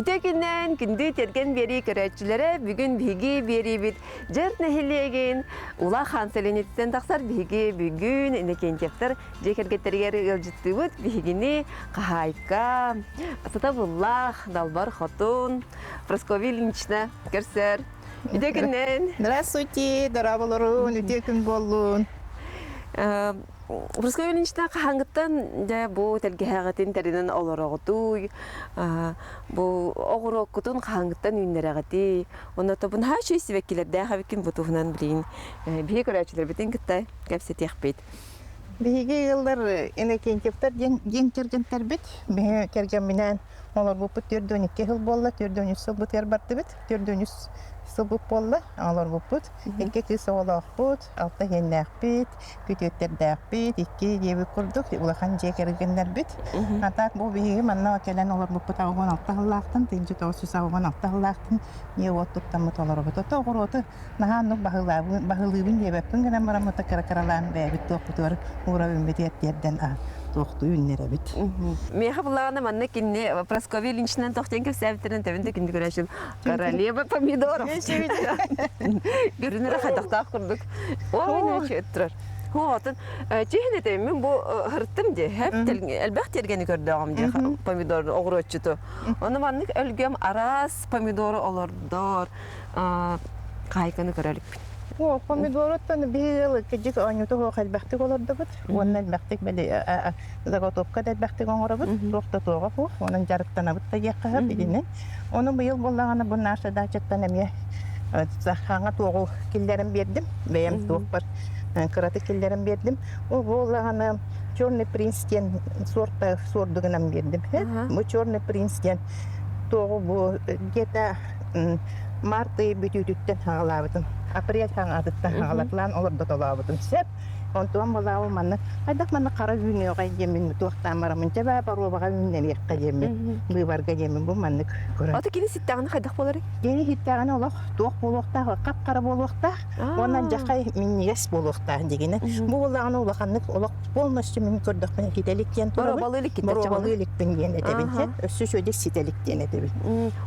Үтүө күннээн күндү тиэргэн биэрии көрөөччүлэрэ бүгүн биһиги биэриибит Дьэр нэһилиэгин улахан сэлиэнньэтиттэн тахсар биһиги бүгүн Иннокентьевтар дьиэ кэргэттэригэр ыалдьыттыыбыт биһигини хаһаайка сатабыллаах далбар хотун Прасковья Ильинична көрсөр. Үтүө күннээн! Здравствуйте, дорооболорун, үтүө күн буоллун. Прасковья Ильинична хаһааҥҥыттан дьэ бу тэлгэһэҕитин тэринэн олороҕутуй, бу оҕуруоккутун хаһааҥҥыттан үүннэрэҕитий? Онно тобун хаачый сибэккилэрдээх эбиккин бу туһунан билигин биһиги көрөөччүлэрбитин кытта кэпсэтиэхпит. Биһиги ыаллар Иннокентьевтар диэн диэн кэргэнтэрбит. Биһи кэргэмминээн олорбуппут 42 сыл буолла, 43 сылбытыгар бардыбыт. 43 сылбыт буолла, олорбуппут. Икки кыыс оҕолоохпут, алта иһиэннээхпит, күтүөттэрдээхпит, икки диэбит курдук улахан дьиэ кэргэннэрбит. А так бу биһиги манна кэлэн олорбуппут 86 сыллаахтан, 1986 сыллаахтан дьиэ-уот туттаммыт олоробут. Ото оҕуруоту наһаа оннук баһылаабын, баһылыыбын диэбэппин гынан баран кыра-кыралаан бэйэбит туохпутугар уура үүммүтүгэр тиэрдэн туохтуу үүннэрэбит. Миэхэ буллаҕына манна кинини Прасковья Ильиничнан тохтен кэпсээбиттэрин тэбин да күндү көрөөчүм королева помидоров көрүнэрэ хайдахтаах курдук ой турар Хоотун чиһин этэ мин бу хырттым дии хэп элбэх тиэргэни көрдөҕүм дии помидор оҕуруотчуту ону маннык өлгөм араас помидору олордор хаайканы көрө иликпин. О, помидоруттан биһиги кыдьык оонньууту суох элбэхтик олордубут уонна элбэхтик били заготовка да элбэхтик оҥоробут, туох да туоҕа суох, онон дьарыктанабыт да диэххэ сөп итинэн. Ону быйыл буоллаҕына бу наша дачаттан эмиэ хаҥа туоҕу киллэрэн биэрдим, бэйэм туохпар кыратык киллэрэн биэрдим. Ол буоллаҕына Черный принц диэн суорта суордугунан биэрдим. Бу Черный принц диэн туоҕу бу где-то март ый бүтүүтүттэн хаҕалаабытым. Апрель хаҥаатыттан хаҕалатылаан олордотолообутум сөп. Онтуон булаабы манна хайдах манна хара үүнүөҕэй диэммин туохтаан бараммын чэ баа боруобаҕа үүннэриэххэ диэммин быыбарга диэммин бу маннык көрөн. Ото кини ситтэҕинэ хайдах буоларый? Кини ситтэҕинэ олох туох буолуохтаах хап-хара буолуохтаах уонна дьахай минньигэс буолуохтаах дигинэ. Бу буоллаҕына улаханнык олох полностью мин көрдөхпүнэ ситэлик диэн турабын. Боруобалыы иликкин Боруобалыы иликпин диэн этэбин. Өссө үчүгэйдик ситэлик диэн этэбин.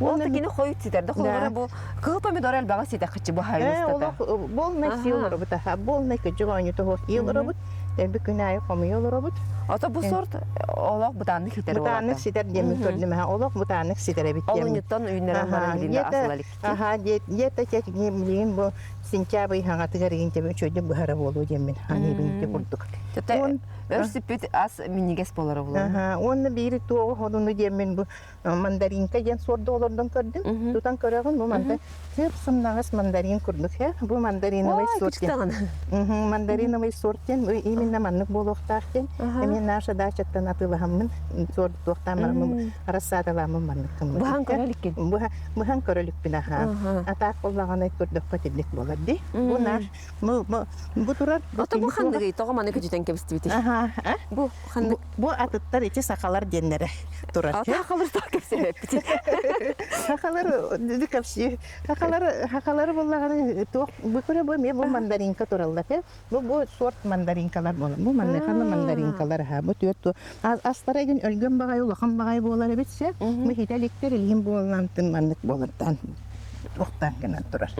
Ол да кини хойут ситэр да холобура бу Кыһыл помидор элбэҕи ситэххиччи быһайын устата. Олох полный сил олоробут аха, полный кыдьык оонньууту суох ии олоробут. Дэлби күн аайы хомуйа олоробут. Ото бу сорт олох бытааннык ситэр Бытааннык ситэр диэммин көрдүм аха, олох бытааннык ситэр эбит диэммин. Олунньуттан үүннэрэн баран билинде асыла илик. Аха, диэт билигин бу сентябрь хаҥатыгар игин тэбин үчүгэйдик быһара буолуо диэммин аныыбын ити курдук. Өр сүппүт ас минньигэс буолара буолуо. Аха, уонна биир туоҕу холуну диэммин бу мандаринка диэн суорду олордон көрдүм. Тутан көрөҕүн, бу манта сып сымнаҕас мандарин курдук э. Бу мандариновый сорт диэн. Мандариновый сорт диэн именно маннык буолуохтаах диэн. Эмиэ наша дачаттан атыылаһаммын сорт туохтаан бараммын рассадалааммын маннык гыммын. Быһан көрө иликкин. Быһан көрө иликпин аха. Атаак буоллаҕына көрдөххө итинник буолар дии. Бу наш бу бу турар. Ото бу ханныгый? Тоҕо маны көтүтэн кэбистибитий? Бу ханнык? Бу атыттар ити сахалар диэннэрэ турар. Сахалар так кэпсээбэппит. Сахалар кэпсии. Сахалар сахалары буллаҕына туох бу көрө бу эмиэ бу мандаринка тураллар э. Бу бу сорт мандаринкалар буолар. Бу манныханы мандаринкалар аха. Бу түөрт астара эгин өлгөм баҕайы улахан баҕайы буолар эбит се. Бу хитэ иликтэр илиһин буоллаантын маннык буолартан туохтаан гынан турар.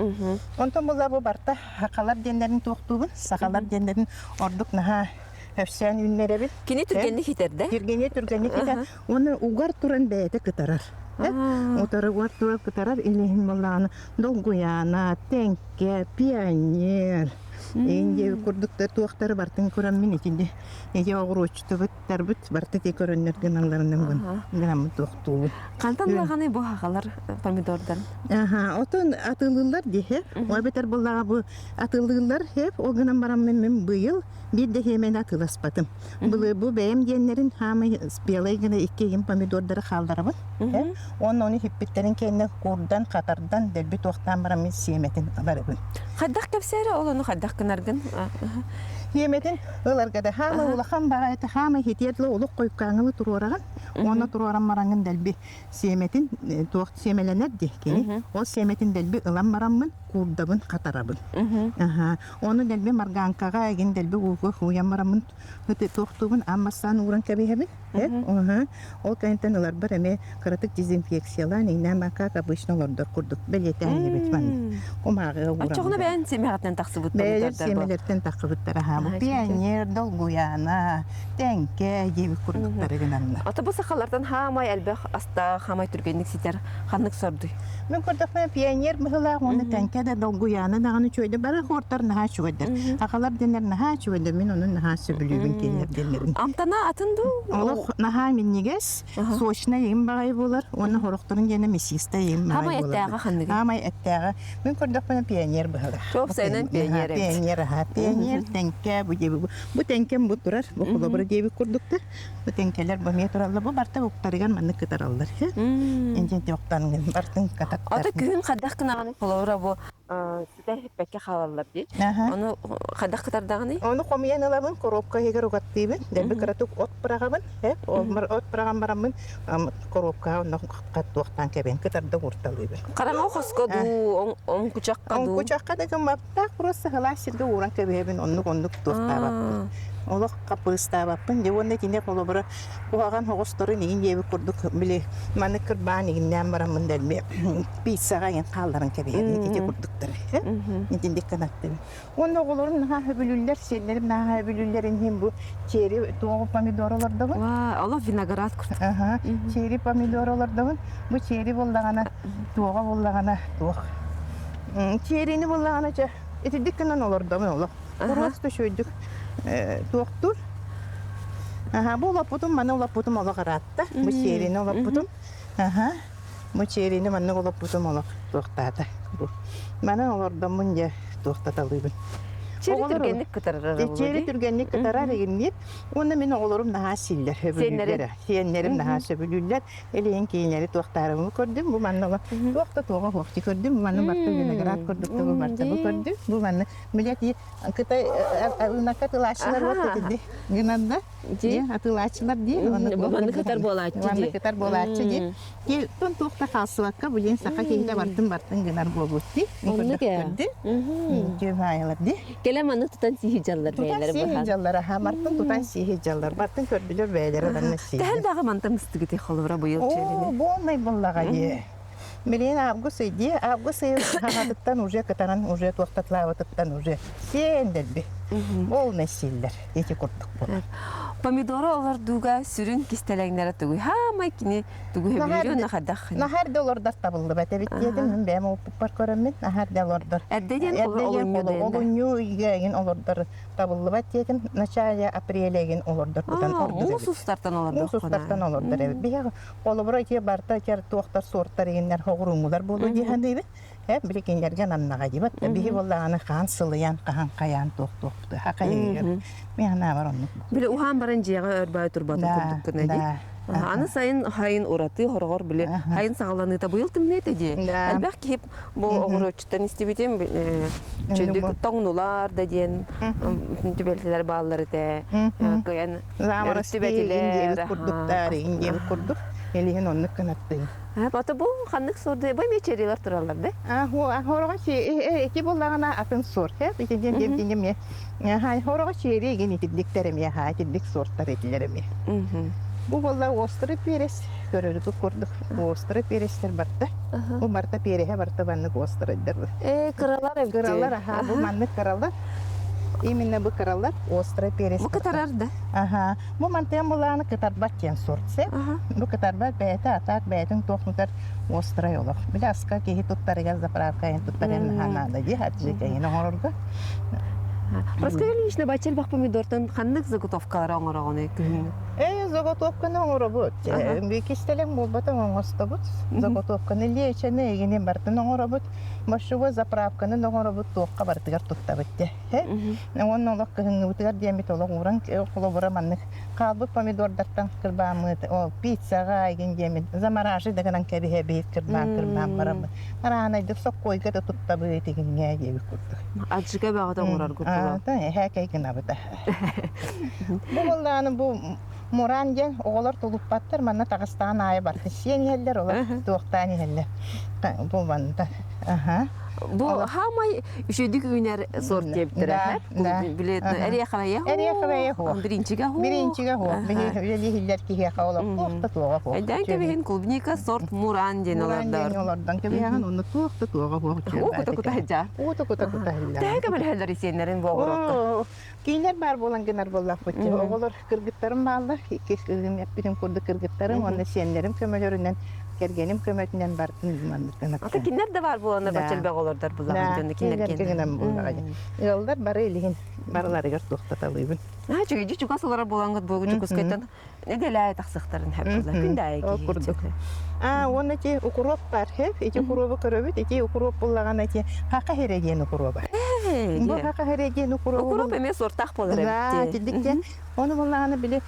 Онтон була бу барта сахалар диэннэрин туохтуубун. Сахалар диэннэрин ордук наһаа Өссөөн үүннэрэбит. Кини түргэнник хитэрдэ. Түргэни түргэнник хитэр. Уонна угар туран бэйэтэ кытарар. Утары угар туран кытарар илиһин буоллаҕына долгуйаана, тэҥкэ, пионер. Инде курдук да туохтары бартын көрөн мин итинде эти оҕуруоччутубуттарбыт барыта ти көрөннөр гыналларынан гынаммыт туохтуубут. Хантан улаханы бу хахалар помидордан? Аха, отон атылыыллар диһэ. Ол бэтэр буллаҕа бу атылыыллар хеп ол гынан баран мин быйыл Биир да сиэмэни атыыласпатым. Былыр бу бэйэм диэннэрин хаамай спелай гына икки ыйым помидордары хаалларабын. Уонна ону хиппиттэрин кэннэ куурдан, хатардан, дэлби туохтаан бараммын сиэмэтин ыларыбын. Хайдах кэпсээрэ ол ону хайдах гынаргын? Сиэмэтин ыларга да хаама улахан баҕайыта хаама хитиэтлэ олох хойуккааҥылы туруораҕын. Уонна туруоран бараҥҥын дэлби сиэмэтин туох сиэмэлэнэр дии кини. Ол сиэмэтин дэлби ылан бараммын куурдабын хатарабын. Аха. Ону дэлби марганкаҕа эгин дэлби ууга ууйан бараммын туохтуубун аан бастаан ууран кэбиһэбин. Аха. Ол кэнниттэн ыларбар эмиэ кыратык дезинфекциялаан иҥнээн как обычно олордор курдук бэлиэтээн эбит манна. Кумааҕыга ууран. Оччоҕуна бэйэн сиэмэҕиттэн тахсыбыт Бэйэлэр сиэмэлэртэн тахсыбыттар аһаа. Бу пионер, долгуйаана, тэҥкэ диэбит курдуктары гынанна. Ата бу сахалартан хаамай элбэх астаах, хаамай түргэнник ситэр ханнык сордуй? Мин көрдөхпүнэ пионер быһыылаах уонна тэҥкэ да долгуйаана даҕаны үчүгэйдэр бары хуортар наһаа үчүгэйдэр. Акалар дэнэр наһаа үчүгэйдэр мин ону наһаа сөбүлүүбүн кинилэр дэннэрин. Амтана атын дуу? Олох наһаа минньигэс, сочнай им баҕайы буолар уонна хорохторун диэнэ мясистай им баҕайы буолар. Хаамай эттээҕэ ханныгый? Хаамай эттээҕэ. Мин көрдөхпүнэ пионер быһыылаах. Чуопсайынан пионер эбит. Пионер аһа. Пионер, тэҥкэ бу диэби. Бу тэҥкэм бу турар. Бу холобура диэбит курдуктар. Бу тэҥкэлэр бу эмиэ тураллар. Бу барта уктарыгар маннык кытараллар. Интен тохтан бартын кататтар. Ата күһүн хайдах гынаҕыный холобура бу ситэ иһиппэккэ хаалаллар дии. Ону хайдах кытардаҕыный? Ону хомуйан ылабын, коробка иһигэр угаттыыбын. Дэлби кыратык от быраҕабын. От быраҕан бараммын коробкаҕа онно туохтаан кэбиһэн кытарда уурталыыбын. Хараҥа хоско дуу, оҥкучахха дуу? Оҥкучахха да гымматтаах, просто сылаас сиргэ ууран кэбиһэбин, оннук-оннук туохтаабаппын. Олох хаппырыыстаабаппын. Дьэ уонна итини холобура куһаҕан оҕосторун игин диэбит курдук били маннык кырбаан игиннээн бараммын дэлби пиццаҕа игин хаалларан кэбиһэбин ити курдуктары. Итинник гынаттыбын. Уонна оҕолорум наһаа сөбүлүүллэр, сиэннэрим наһаа сөбүлүүллэрин иһин бу черри туоҕу помидор олордобун. Ва, олох виноград курдук. Аха, черри помидор олордобун. Бу черри буоллаҕына, туоҕа буоллаҕына туох. Черрини буоллаҕына чэ, итирдик гынан олордобун олох. Просто үчүгэйдик туохтуур. Аха, бу олоппутум, маны олоппутум олох ыраатта. Бу черрини олоппутум. Аха, бу черрини маннык олоппутум олох туохтаата. Бу. Маны олордоммун дьэ туохтаталыыбын. Черри түргэнник кытарар Черри түргэнник кытарар игинниир. Уонна мин оҕолорум наһаа сииллэр, сөбүлүүллэр. Сиэннэрим наһаа сөбүлүүллэр. Илиин киинэри туохтаарымы көрдүм. Бу манна туох да туоҕа хуохти көрдүм. Бу манна барта виноград курдук бу барта бу көрдүм. Бу манна билет Кытай ынакка атылааччылар вот ити гынан да атылааччылар дии манны кытар буолааччы дии манны кытар буолааччы дии ки тон туох да хаалсыбакка билин саха киһитэ бартын бартын гынар буолбут дии оннук ээ көрдү дии кэлэ манны тутан сиһи дьаллар бэйэлэрэ тутан сиһи дьаллар аха мартын тутан сиһи дьаллар бартын көрдүлэр бэйэлэрэ данна сиһи Тэһэл даҕы мантан ыстыгыты холобура быйыл чэлини буолнай буллаҕа дии Билигин август ый дии. Август ый хаһаатыттан уже кытаран, уже туохтатлаабытыттан уже сиэн дэлби. Полный сииллэр. Ити курдук буолар. Помидору олордууга сүрүн кистэлэҥнэрэ тугуй? Хаамай кини тугу сөбүлүүр уонна хайдах? Наһаа эрдэ олордор табыллыбат эбит диэтим. Мин бэйэм оппуппар көрөммүн. Наһаа эрдэ олордор. Эрдэ диэн олунньу диэн. Олунньу ыйга игин олордор табыллыбат диэтим. Начале апреля игин олордор бутан ордук эбит. Муус устартан олордор. Муус устартан олордор эбит. Биһиги Холобура, ити барыта ити туохтар суортар иһиннэр хоҕурууҥулар буолуо дии саныыбын. Э, били кинилэргэ намнаҕа диэбэт да биһи буоллаҕына хаан сылыйан, хаһан хайаан туох-туохпуту хахайыгар. Мин санаабар оннук. Били уһаан баран дьиэҕэ өр баай турбатын курдук гына дии. Аны сайын хайын ураты хороҕор били хайын саҕаланыыта быйыл тымныы этэ дии. Элбэх киһи бу оҕуруотчуттан истибитим чөндүк тоҥнулар да диэн түбэлтэлэр бааллар этэ. Кыайан Заморозки курдуктар, индиэбит курдук. Элиһин оннук гынаттыын. Ата бу ханнык суорду бу эмиэ черилар тураллар да? Хороҕо ити буллаҕына атын суор. Итинтен диэн эмиэ хороҕо чери игин итирдиктэр эмиэ ха итирдик суортар этилэр эмиэ. Бу буолла острый перец көрөрүгүт курдук острый перецтэр барта. Бу барта переһэ барта маннык острайдар. Э кыралар эбит. Кыралар аха бу маннык кыралар. Именно бу кыралар острый перец. Бу кытарар да? Аха. Бу мантыан булааны кытарбат диэн сорт сеп. Бу кытарбат бэйэтэ атаак бэйэтин туохнутар острай олох. Били аска киһи туттарыгар заправка ин туттарыан наһаа наада дии аджика ин оҥорорго. Расскажи лично бачча элбэх помидортан ханнык заготовкалары оҥороҕуный күһүҥҥү? Э, Заготовканы оҥоробут. Кистэлэҥ буолбатах оҥостобут. Заготовканы лиэчэни эгини барытын оҥоробут. Борщевой заправканы оҥоробут, туохха барытыгар туттабыт дьэ. Уонна олох кыһыҥҥыбытыгар диэммит олох ууран холобура маннык хаалбыт помидордартан кырбааммыт, ол пиццаҕа игин диэммит замораживай да гынан кэбиһэбит, кырбаан-кырбаан бараммыт. Араанайдык соккуойга да туттабыт игиҥҥэ диэбит курдук. Аджика бөҕөтө оҥороргут буолуо. Эһээкэй гынабыт. Бу буоллаҕына бу муран диэн оҕолор тулуппаттар, манна таҕыстаан аайы барыта сиэн иһэллэр, олор туохтаан иһэллэр. Бу манна. Аха. Бу хаамай үчүгдүк үүнэр сорт диэбиттэрэ. Били эриэхэбэйэ Эриэхэбэйэ хуох. Биринчигэ хуох. Биринчигэ хуох. Биһи үлэлииһиллэр киһиэхэ олох туох да туоҕа хуох. Эдэн кэбиһин клубника сорт муран диэн Муран олордор. диэн олордон кэбиһэҕин, онно туох да туоҕа хуох Уу кута кута сылдьа. Уу кута кута сылдьа. Төһө көмөлөһөллөр сиэннэрин бу оҕурокко? Кинилэр баар буолан гынар буоллахпыт. Оҕолор кыргыттарым бааллар, икки кыыһым эппитим курдук кыргыттарым уонна сиэннэрим көмөлөрүнэн, кэргэним көмөтүнэн бартын маннык гынап. Ата кинилэр да баар буоланнар бачча элбэх олордор буллаҕын дьону кинилэр гынан буллаҕа. Ыаллар бары илиһин барыларыгар туохтаталыыбын. Аа чүгэйдии чугас олорор буолаҥҥыт буогу Дьокуускайтан нэдиэлэ тахсыахтарын хэп күн Ол курдук. Аа уонна ити укроп бар хэп ити укробу көрөбүт ити укроп буллаҕына ити хака хире диэн укроба. Бу хака хире диэн укробу Укроп эмиэ суортаах буолар эбит. эбит. Тиддик Ону буллаҕына били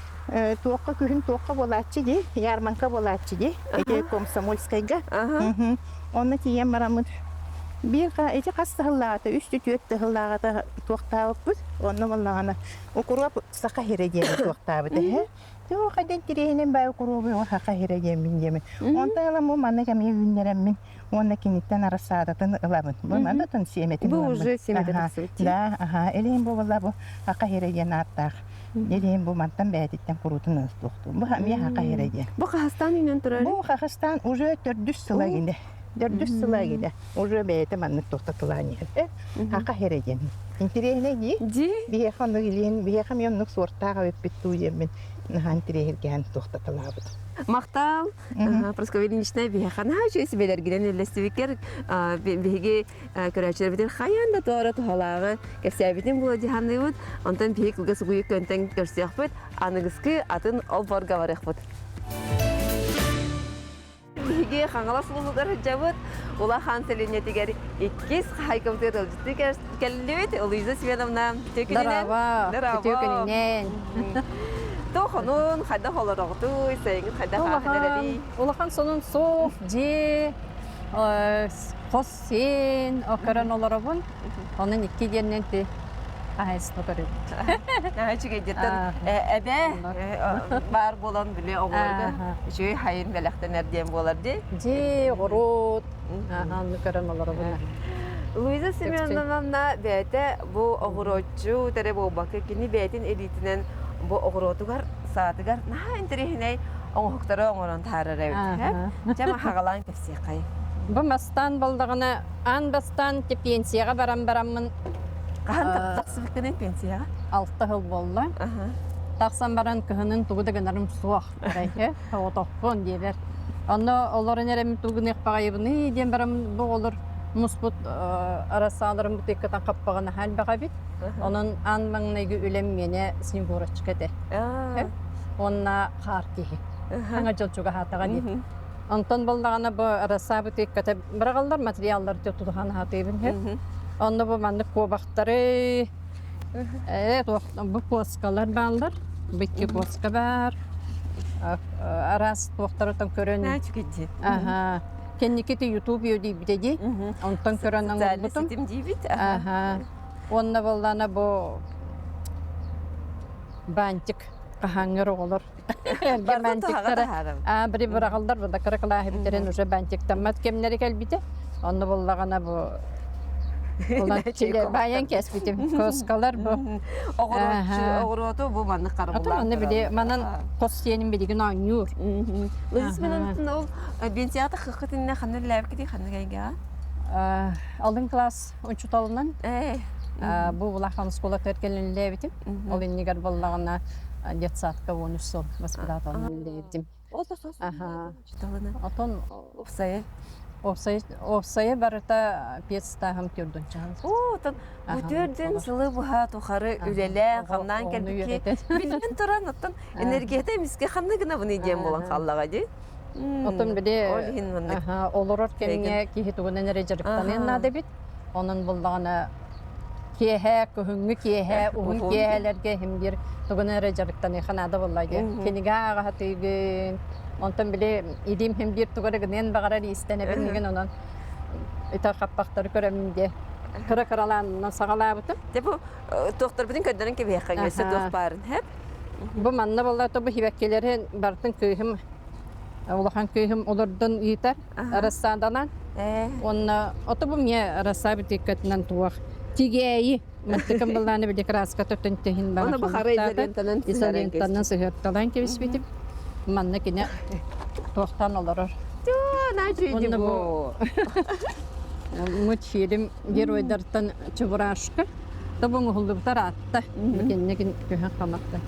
туохха күһүн туохха буолааччы дии, ярмарка буолааччы дии. Ити Комсомольскайга. Онно тиийэн бараммыт биир ити хас тыһыллааҕыта, үс түөрт тыһыллааҕыта туохтаабыппыт. Онно буллаҕына укроп саха сирэ диэн туохтаабыт эһэ. Туох хайдан тириэһинэн баай укробу саха сирэ диэммин диэмин. Онтон ылан бу маннык эмиэ үүннэрэммин уонна киниттэн арассаадатын ылабын. Бу манытын сиэмэтин Бу уже сиэмэтэ тахсыбыт дии. Да, аха, элиһин бу буолла бу саха сирэ диэн ааттаах. Элиһин бу мантан бэйэтиттэн куруутун ылыстуохтуум. Бу эмиэ саха сирэ диэн. Бу Хахастан үүнэн турар? Бу Хахастан уже төрдүс сыла гинэ. Төрдүс сыла гинэ. Уже бэйэтэ маннык туохтатылаан иһэр. Хака сирэ диэн. Интириэһинэй дии. Дии. Биһиэхэ оннук илиин, биһиэхэ эмиэ оннук суортаах эбиппит дуу диэммин наһаа интириэһиргээн туохтаталаабыт. Махтал, Прасковья Ильинична биһиэхэ наһаа үчүгэй сүбэлэргинэн үллэстибиккэр биһиги көрөөччүлэрбитин хайаан да туора туһалааҕы кэпсээбитин була дьаһаныыбыт. Онтон биһиги кылгас угуйук көнтөн көрсүөхпүт, аныгыскы атын олборго барыахпыт. Биһиги Хаҥалас улууһугар сылдьабыт. Улахан сэлиэнньэтигэр иккис хаһаайкабытыгар ыалдьыттыы кэллибит. Луиза Семеновна, үтүө күнүнэн. Здорово. Үтүө күнүнэн. Туохунун, хайдах олороҕутуй, сайыҥҥыт хайдах ааһан эрэрий? Улахан сонун суох, дьиэ, хос сиэн көрөн олоробун. Онон икки диэннэн ти хаһайысты көрөбүт. Үчүгэйдиттэн эбэ баар буолан били оҕолорго үчүгэй хайын бэлэхтэнэр диэн буолар дии. Дьиэ, оҕуруот, онну көрөн олоробун. Луиза Семеновна бэйэтэ бу оҕуруотчу тэрэ буолбакка кини бэйэтин илиитинэн бу оҕуруотугар саатыгар наһаа интэриэһинэй оҥоһуктары оҥорон таһаарар эбит. Дьэ хаҕалаан кэпсиэххэй. Бу мастаан боллоҕуна аан бастаан пенсияҕа баран бараммын Хаһан тахсыбыккыный пенсияҕа? 6 сыл буолла. Тахсан баран кыһынын тугу да гынарым суох. Эрэйхэ, оҕотохпун диэбэр. Онно олорон эрэммин тугу гыныахпаҕайыбыный диэн баран бу оҕолор муспут арассааларым бутыыккатан хаппаҕына элбэх эбит. Онон аан маҥнайгы үлэм миэнэ Снегурочка этэ. Уонна хаар киһи. Хаҥа дьыл чугаһаатаҕа дии. Онтон буоллаҕына бу арассаа бутыыкката быраҕаллар материаллар тутуһан аһатыыбын үһү. Онно бу маннык куобахтары туох бу куоскалар бааллар. Бу икки куоска баар. Араас туохтарытан көрөн. Аха. Кэнники ти YouTube диибитэ дии. Онтон көрөн оҥорбутум. ситим диибит. Аха. Уонна буоллаана бу бантик хаһааҥҥыр оҕолор эргэ бантиктара аа били быраҕаллар бу кыра кылааһы бүтэрэн уже бантиктаммат кэмнэри кэлбитэ. Онно буоллаҕына бу баайан кэспитим коскалар бу оҕуруоту бу маннык харабылаан Атын били манан хос сиэним билигин оонньуур. Луиза Семеновна ол бенсията хыккытынна ханна үлэлээбиккитий ханнык эйгэҕэ? Алын класс учууталынан бу улахан оскуолатыгар кэлэн үлэлээбитим. Ол иннигэр буоллаҕына детсадка 13 сыл воспитателынан үлэлээбитим. Ол да хас Аха. учууталынан. Отон Уопсайа. Уопсайа барыта пьесатааһым төрдүн чаһын. Оо, оттон бу төрдүн сылы быһа тухары үлэлээн, хамнаан кэлбикки билэн туран, оттон энергията эмискэ ханна гынабыный диэн буолан хааллаҕа дии. Оттон били Ол иһин маннык олорор кэмҥэ киһи тугунан эрэ дьарыктаныан наада эбит. Онон буллаҕына киэһэ, күһүҥҥү киэһэ, уһун киэһэлэргэ иһим биир тугунан эрэ дьарыктаныахха наада буолла дии. Кинигэ ааҕа сатыыгын, онтон били илиим иһим биир тугу эрэ гыныан баҕарар иистэнэбин игин онон итэ хаппахтары көрөммүн диэ. Кыра-кыралаанынан саҕалаабытым. Дьэ бу туохтарбытын көрдөрөн кэбиһиэххэ өссө туох баарын хэп. Бу манна буолла бу хибэккилэрин барытын кыыһым улахан кыыһым олордон ыытар рассаданан. Уонна ото бу мне рассабитиккатынан туох тигээйи мантыкын былааны били краска төттөн тэһин бара Оны бахара изолентанан изолентанан сыһыарталаан кэбиспитим. Манна кини туохтан олорор. Уонна бу мультфильм геройдартан Чебурашка тобун уһуллубутар аатта кэннэ көһөн хамахта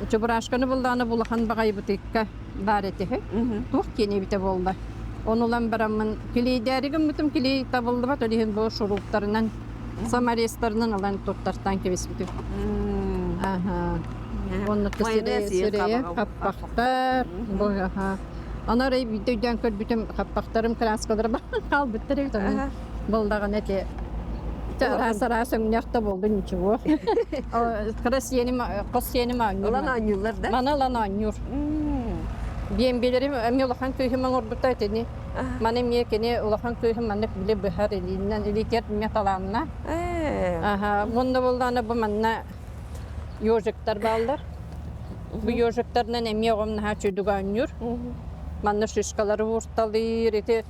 Чебурашканы буллааны булахан баҕайбытыкка баар этиһи туох киэнэ эбитэ буолла ону ылан бараммын килиэйдээри гыммытым килиэй табыллыбат ол иһин бу шуруптарынан саморезтарынан ылан туттартаан кэбиспитим Онно сирэйэ хаппахтар бу Аны арай биирдэ өйдөөн көрбүтүм хаппахтарым краскалара хаалбыттар эбит онон буоллаҕына ити араас-араас өҥнөөх да буолду ничего. Кыра сиэним хос сиэним оонньуур. Ылан оонньууллар да? Маны ылан оонньуур. Биэмбилэрим эмиэ улахан кыыһым оҥорбута итини. Маны эмиэ кини улахан кыыһым маннык били быһар илиинэн илиитигэр эмиэ талаанна. Аха, уонна буоллаҕына бу манна Ежиктар бааллар. Бу ежиктарынан эмиэ оҕом наһаа үчүгэй оонньуур. Манна шишкалары уурталыыр, ити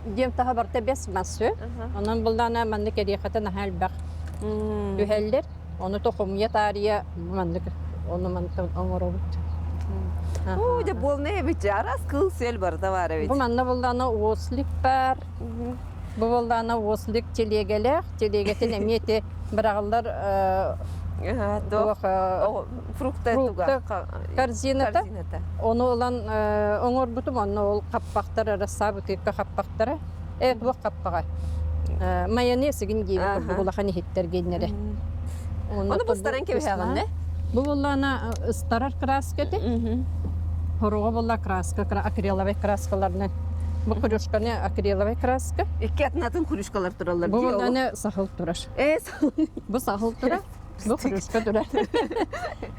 диэм таһа барыта бэс мас ү. Онон буллаана маннык эриэхэтэ наһаа элбэх түһэллэр. Ону тохумуйа таарыйа маннык ону мантан оҥоробут. Оо, дьэ буолна эбит араас кыл-сүөл барыта баар эбит. Бу манна буллаана ослик баар. Бу буоллаана ослик телегэлээх, телегэтин эмиэ ити быраҕыллар туох фрукта корзината. Ону ылан оҥорбутум, онно ол хаппахтар рассаабытыыкка хаппахтара. Э, туох хаппаҕа? Майонез игин диэбит курдук улахан иһиттэр гиннэрэ. Ону быстаран кэбиһэҕин да? Бу буоллаана ыстарар краска этэ. Хоруга буолла краска, акриловай краскаларынан. Бу кружканы акриловай краска. Икки атынатын кружкалар тураллар. Бу буоллаана сахыл турар. Э, Бу сахыл турар. Бу кружка турар.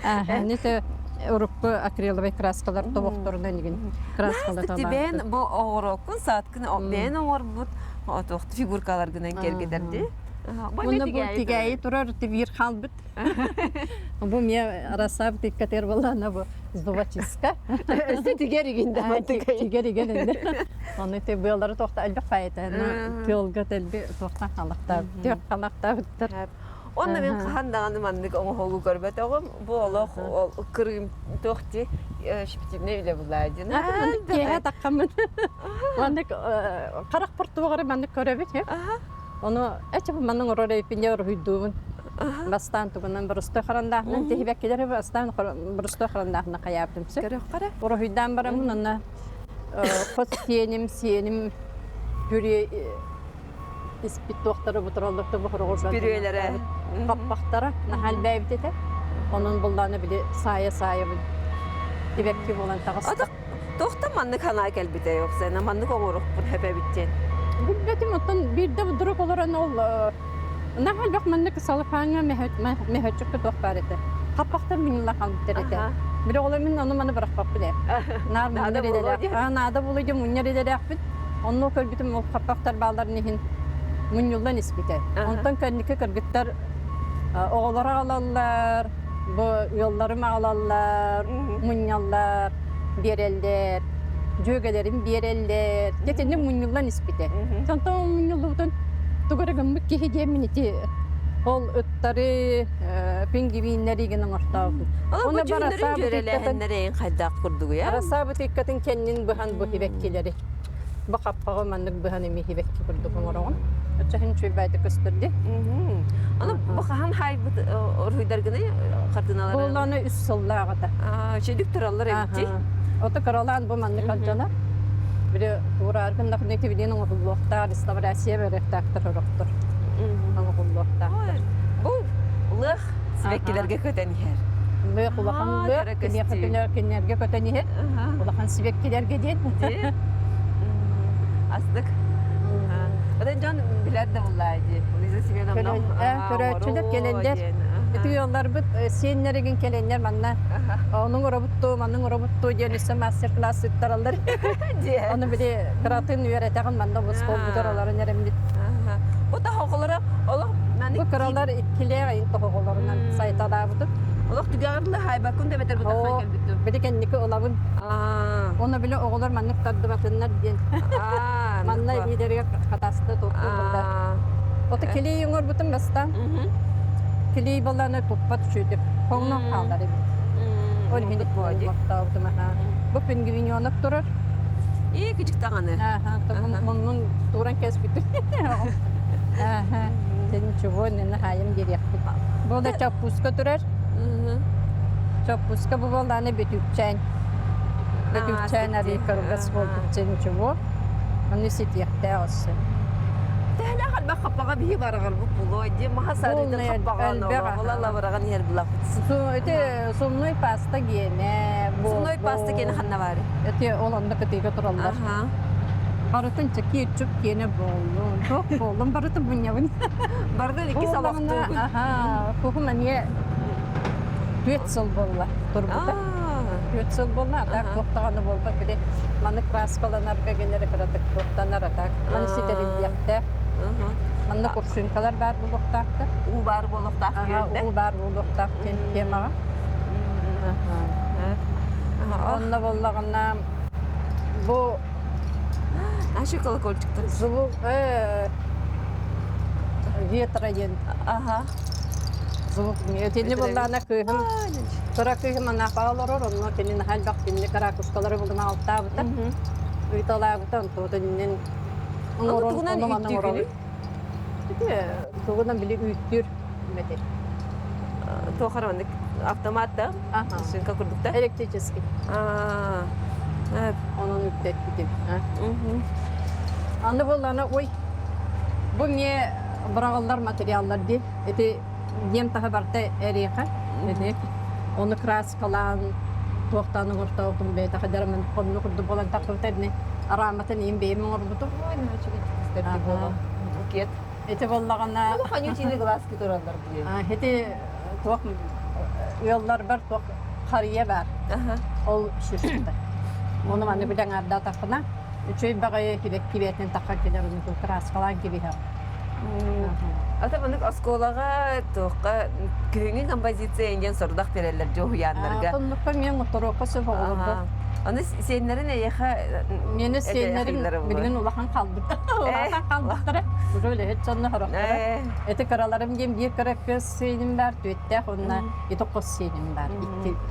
Аны урукку акриловай краскалар тобохторунан игин краскалар Тибен бу оҕороккун сааткын бэйэн оҥорбут туохту фигуркаларгынан кэргэтэрди. Уонна бу тигээйи турар тибиир хаалбыт. Бу мне рассав тиккатер буоллаана бу зубочистка. Өссө тигэр игин да тигэр игин инде. Оны те быалары тохта элбэх файта. Тыалга тэлби тохтан халахтаабыт. Төх халахтаабыттар. Онно мен хаһан даҕаны маннык оҥоһугу көрбөтөҕүм. Бу олох кырыым туох дии шептивнэй үлэ булаа диэн. Киэһэ таххаммын. Маннык харах портуоҕары маннык көрөбүт. Ону эчи маннык оҥорор эбиппин уруһуйдуубун. Бастаан тугунан боростой харандаахынан тиһибэккилэри бастаан боростой харандаахынан хайаабытым сөп. Көрөххөрө. Уруһуйдаан бараммын онно хос сиэним сиэним пюре испит туохтары бутураллар бу хороҕор Пюрелэрэ. Хаппахтара наһаа элбээбит этэ. Онон буллааны били саайа-саайабын тибэкки буолан таҕыста. Тохтон маннык санаа кэлбитэ уопсайынан маннык оҥорохпун хэпэбит диэн. Билбэтим оттон биирдэ вдруг олорон ол наһаа элбэх маннык салыфааҥҥа мөһөччүккэ туох баар этэ. Хаппахтар минулла хаалбыттар этэ. Били оҕолор мин ону маны бырахпаппын ээ. Наар мунньар идэлээх. Наада буолуо диэн мунньар идэлээхпин. Онно көрбүтүм ол хаппахтар баалларын иһин мунньуллан испитэ. Онтон кэнники кыргыттар оҕолоро аҕалаллар, бу ыалларым аҕалаллар, мунньаллар, биэрэллэр, дьүөгэлэрим биэрэллэр. Дьэ мунньуллан испитэ. Онтон мунньуллубутун тугу эрэ гыммыт киһи диэммин ити ол ыттары, пингвиннэри гин оҥортообут. Оны бу дьүһүннэрин дьүөрэлээһиннэрин хайдах курдугуя? Арасаабытыккатын кэннин быһан бу хибэккилэри. Бу хаппаҕы маннык быһан эмиэ хибэкки курдук оҥороҕун. Оччоһун үчүгэйбээтэ көстөрдү. Аны бу хаһан хаайбыт уруһуйдаргыны хартыыналары? Буоллааны үс сыллааҕыта. Үчүгдүк тураллар эбит Ото кыралаан бу маннык алдьанар. Били туураар гыннахына ити оҥоһуллуохтаах реставрация бэрехтаахтар сорохтор оҥоһуллуохтаахтар. Бу лыах сибэккилэргэ көтөн иһэр. Лыах улахан лыах киниэхэ кинилэргэ көтөн иһэр. Улахан сибэккилэргэ диэн. Астык. Одан дьон билэр да буллаа дии. Лиза Семеновна көрөөччүлэр кэлэллэр. Ити ыалларбыт сиэннэригин кэлэннэр манна онуҥ оробуттуу, манныҥ оробуттуу диэн өссө мастер-класс ыттараллар. Ону били кыратын үөрэтэҕин манна босхолбутар олорон эрэммит. Бу тоһоҕолоро олох Бу кыралар иккилээх айын тоһоҕолорунан сайталаабытым. Олох түгэҕин хайбаккын да бэтэр бутаххан кэлбиттим. Били кэнники ылабын. Оны били оҕолор маннык тардыбатыннар диэн. Манна илиилэригэр хатаста туттуу булда. Ото килий оҥорбутум бастаан. Килий баланы туппат үчүгэй. Хоҥнон хаалар эбит. Ол иһин оҥортообутум. Бу пингвиненок турар. Ии кичик даҕаны. Муннун тууран кэспитим. Ничего, не хаайым дириэхпит. Бу да чоппуска турар. Чоппуска бу буоллааны бөтүүкчээн. Бөтүүкчээн арыы кыргас буолбут ничего. Ону ситиэхтээх өссө. Тэһэлээх элбэх хаппаҕа биһи бараҕар бу пулой ди маха сарыытын хаппаҕа лабыраҕан иһэр булаппыт. Ити сумной паста гиэнэ. Сумной паста гиэнэ ханна баар? Ити ол онно кытыыга тураллар. Барытын чэки чуп киэнэ буоллун, туох буоллун, барытын мунньабын. Барытын икки салахтыыбын. Аха, кухум эмиэ түөрт сыл буолла турбута. 4 сыл буолла, а так туох даҕаны буолбат. Били маны краскаланарга генери кыратык туохтанар, а так маны ситэриллиэхтээх. Манна кувшинкалар баар буолуохтаахтар. Уу баар буолуохтаах Уу баар буолуохтаах диэн темаҕа. Онно буоллаҕына бу Наши колокольчиктар. Звук ветра диэн. Ага. Звук Итини буллаана кыыһым кыра кыыһым анаапаҕа олорор, онно кини наһаа элбэх кинини каракушкалары булгун алтаабыта. Ыйталаабыта, онтуотуннин оҥорон ону манан оҥоробут. Ити тугунан били үүттүүр мети. Туохар оннук автомат да? Шинка курдук да? Электрический. Онон үктеппитим. Аны буоллаана ой бу мне быраҕыллар материаллар дии. Ити диэм таһа барта эриэхэ. Ити ону краскалаан туохтаан оҥортообутум бэйэтэ дьарамын хонну курдук буолан тахсыбыта ини арааматын иин бэйэм оҥорбутум. Букет. Ити буоллаҕына Бу вонючие глазки тураллар бу. Ити туох ыалларбар туох харыйа баар. Ол шишта. Ону манны билэн аҥардаатахпына, үчүгэй баҕайы кибэт кибэтин таххан кэлэр оннук краскалаан кэбиһэр. Ата маннык оскуолаҕа туохха күһүҥҥү композиция диэн сорудах биэрэллэр дьоһуйааннарга. Оннукка мен моторуокка сөп оҕолорго. Аны сиэннэрин эйиэхэ Мені сиэннэрим билигин улахан хаалбыт. Улахан хаалбыттара. Уже үлэһит дьонно хорохторо. Эти кыраларым диэн биир кыра кыыс сиэним баар, түөттээх уонна ити хос сиэним баар,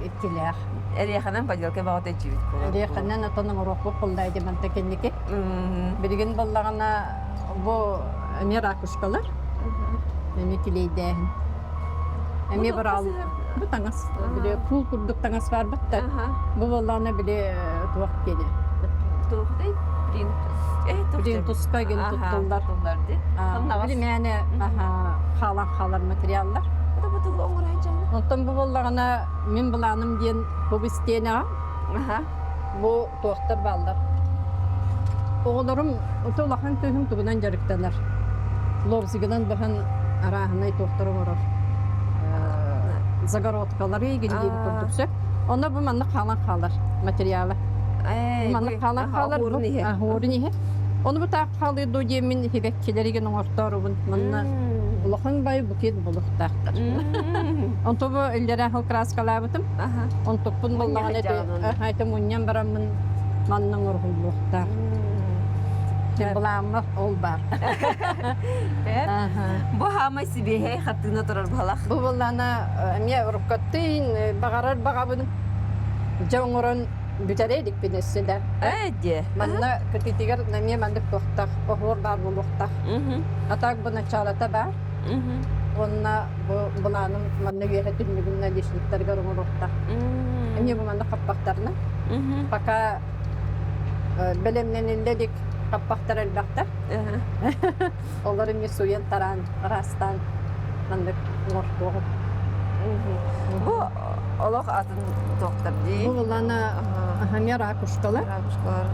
иккилээх. Эриэхэнэн поделка баҕата иччибит буолар. Эриэхэнэн отон оҥоруохпут буолла диманта кэнники. Билигин буоллаҕына бу эмиэ ракушкалар, эмиэ килиэйдээһин. Эмиэ быраал бу таҥас били куул курдук таҥас баар баттар. Бу буоллаҕына били туох диэни. Туохтай? Плинтуска гин туттуллар. Били мээнэ хаалан хаалар материаллар. Онтон бу буоллаҕына мин былааным диэн бу истиэнэҕэ бу туохтар бааллар. Оҕолорум ото улахан кыыһым тугунан дьарыктанар. Лобзигынан баһан арааһынай туохтар оҥорор. Загородкалары игин диэбит курдук сөп. Онно бу маннык хаалан хаалар материала. Маннык хаалан хаалар бу уурун иһэ. Ону бу таах хаалыы дуу диэммин хибэккилэригин оҥорторубун. Манна улахан бай букет булуктаахтар. Онто бу иллэрээ хыл краскалаабытым. Онтукпун буллаҕына эти мунньан бараммын манна оҥоруллуохтаах. Былааммар ол баар. Бу хаамай сибиэһэй хаттыына турар баһалах. Бу буоллаана эмиэ уруккаттыын баҕарар баҕабын дьэ оҥорон бүтэрэ иликпин өссө да. Ээ диэ. Манна кытыытыгар эмиэ маннык туохтах оһуор баар буолуохтаах. А так бу началата баар. Уонна бу былааным манна үөһэ түннүгүн наличниктарыгар оҥоруохтаах. Эмиэ бу манна хаппахтарына. Пока Бэлэмнэниллэ илик хаппахтар элбэхтэр. Олор эмиэ суйан тараан, ыраастаан маннык оҥортуоҕум. Бу олох атын туохтар дии. Бу буллаана эмиэ ракушкалар. Ракушкалар.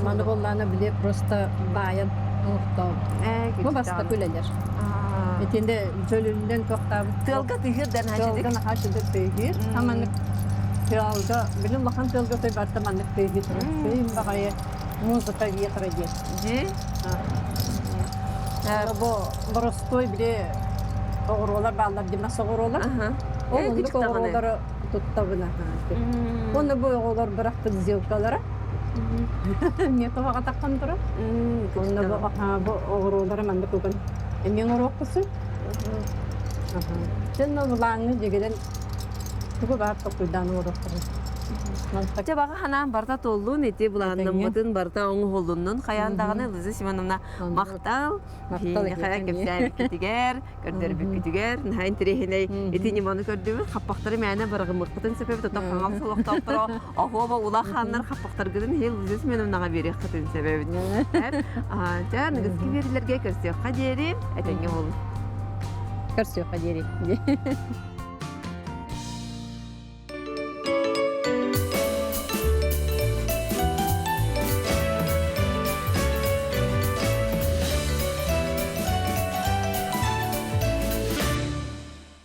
Маны буллаана били просто баайан оҥортообут. Бу бастакы үлэлэр. Итинде дьөлүллэн туохтаабыт. Тыалга тыһыыр да Тыалга наһаа чөдөк тыаһыыр. Маннык тыалга, билим улахан тыалга той барта маннык тыаһыы турар. Сыйым баҕайы музыка ветра диэн. Дии. Бу боростуой били оҕуруолар бааллар димас оҕуруолар. Ол оннук оҕуруолары туттабын. Уонна бу оҕолор бырахпыт сделкалара. Мне тоҕо таххан турар. Онно бу оҕуруолары маннык уган эмиэ оҥоруохпусуй. Дьэ, былааҥҥы дьигинэн тугу баар толкуйдаан оҥоруохтара. Чэ, баҕа ханаан барыта туоллун, ити былааннаммытын барыта оҥоһуллуннун хайаан даҕаны Лиза Семеновна махтал. Махтал Хайа кэпсээбиккитигэр, көрдөрбүккүтүгэр, наһаа интэриэһинэй ити ньыманы көрдүбүт. Хаппахтары мээнэ барыгыммыккытын сөпөбүт, ото хаҥал солохтоохторо оһуоба улаханнар хаппахтаргытын иһил Лиза Семеновнаҕа биэриэххитин сөбөбүт. Чэ, аныгыскы биэриилэргэ көрсүөххэ диэри, этэҥҥэ буолун. Көрсүөххэ диэри.